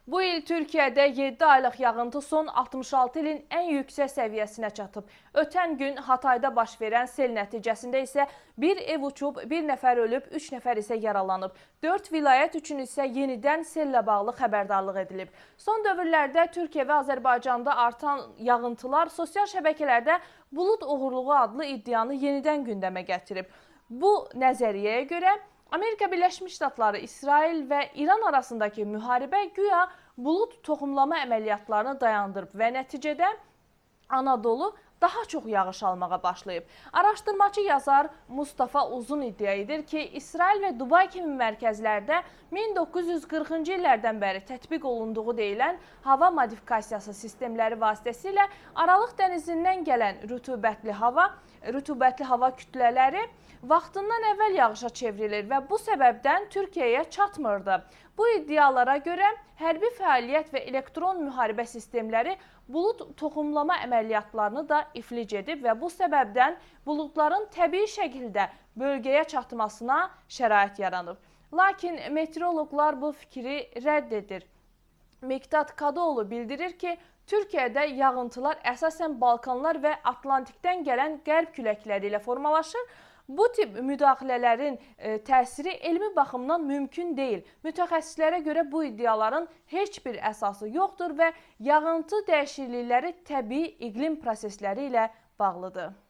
Bu il Türkiyədə 7 aylıq yağıntı son 66 ilin ən yüksək səviyyəsinə çatıb. Ötən gün Hatayda baş verən sel nəticəsində isə bir ev uçub, bir nəfər ölüb, 3 nəfər isə yaralanıb. 4 vilayət üçün isə yenidən sellə bağlı xəbərdarlıq edilib. Son dövrlərdə Türkiyə və Azərbaycanda artan yağıntılar sosial şəbəkələrdə bulud oğurluğu adlı iddianı yenidən gündəmə gətirib. Bu nəzəriyyəyə görə Amerika Birləşmiş Ştatları, İsrail və İran arasındakı müharibə güya bulud toxumlama əməliyyatlarını dayandırıb və nəticədə Anadolu daha çox yağış almağa başlayıb. Araşdırmaçı yazar Mustafa Uzun iddia edir ki, İsrail və Dubay kimi mərkəzlərdə 1940-cı illərdən bəri tətbiq olunduğu deyilən hava modifikasiyası sistemləri vasitəsilə Aralıq dənizindən gələn rütubətli hava kütlələri vaxtından əvvəl yağışa çevrilir və bu səbəbdən Türkiyəyə çatmırdı. Bu iddialara görə hərbi fəaliyyət və elektron müharibə sistemləri bulud toxumlama əməliyyatlarını da iflic edib və bu səbəbdən buludların təbii şəkildə bölgəyə çatmasına şərait yaranıb. Lakin meteoroloqlar bu fikri rədd edir. Miqdad Kadıoğlu bildirir ki, Türkiyədə yağıntılar əsasən Balkanlar və Atlantikdən gələn qərb küləkləri ilə formalaşır. Bu tip müdaxilələrin təsiri elmi baxımdan mümkün deyil. Mütəxəssislərə görə bu iddiaların heç bir əsası yoxdur və yağıntı dəyişiklikləri təbii iqlim prosesləri ilə bağlıdır.